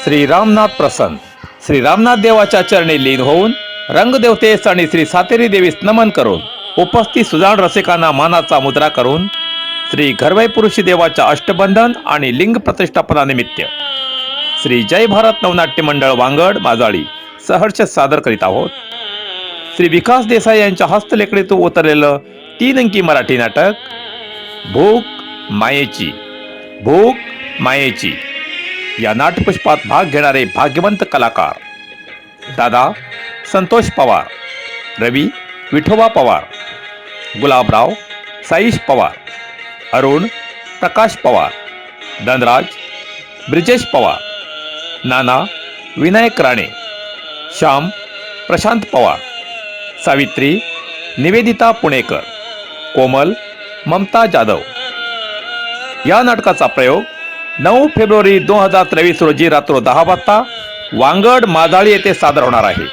श्री रामनाथ प्रसन्न. श्री रामनाथ देवाच्या चरणी लीन होऊन, रंगदेवतेस आणि श्री सातेरी देवीस नमन करून, उपस्थित सुजाण रसिकांना मानाचा मुद्रा करून, श्री घरवाई पुरुषी देवाच्या अष्टबंधन आणि लिंग प्रतिष्ठापनानिमित्त श्री जय भारत नवनाट्य मंडळ, वांगड माजाळी सहर्ष सादर करीत आहोत श्री विकास देसाई यांच्या हस्तलेखणीतून उतरलेलं तीन अंकी मराठी नाटक भूक मायेची. भूक मायेची या नाट्यपुष्पात भाग घेणारे भाग्यवंत कलाकार: दादा संतोष पवार, रवी विठोबा पवार, गुलाबराव साईश पवार, अरुण प्रकाश पवार, धनराज ब्रिजेश पवार, नाना विनायक राणे, श्याम प्रशांत पवार, सावित्री निवेदिता पुणेकर, कोमल ममता जाधव. या नाटकाचा प्रयोग 9 फेब्रुवारी 2023 रोजी रात्र 10 वाजता वांगड माजाळी येथे सादर होणार आहे.